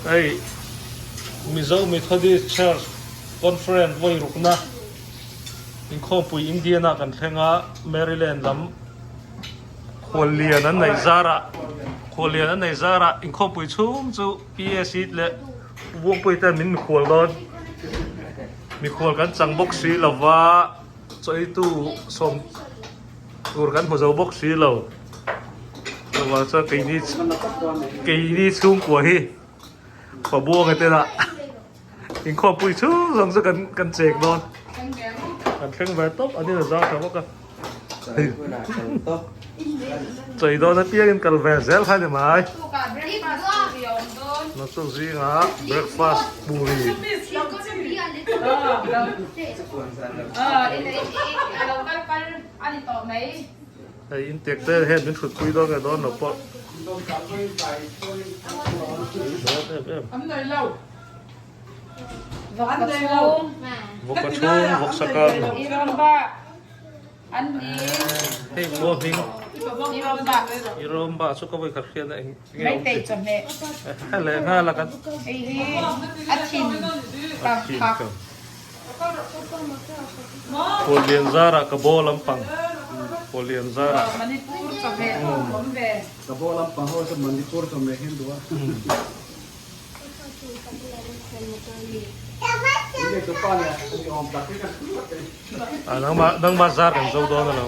Hei Mizo Methodist Church Conference vawi rukna inkhawmpui Indian ah kan thleng a, Maryland lam khuallian an neih zarah khuallian an neih zarah inkhawmpui chhung chu PAC leh Buangpui ten min mikhual dawn. Mikhual kan chang bawk si lova chawitu sawm tur kan hmu zo bawk si lo. Chuvang chuan keini keini chhungkua hi Pabuanga te lah inkhawmpui chhung zawng chu kan kan chek dawn. Kan thleng ve tawp a ni a zau tha bawk a. Chawi dawn apiangin kal ve zel kha ni mai. Naktuk zingah breakfast puri. Hei in tek te hian min thut pui dawn nge dawn lo pawh. Dawn em em. Vawk a chhung, vawk sa kar. Hei khua hming. Iromba chu ka vawi khat hriatna eng nge awm chi. Hei leh nghal a kan. A thin ka. Khuallian zarah ka baw lampang. Khuallian zarah. Ka baw lampang ho chu Manipur chawhmeh hian duh a. Nangmah nangmah zar kan zo dawn alo.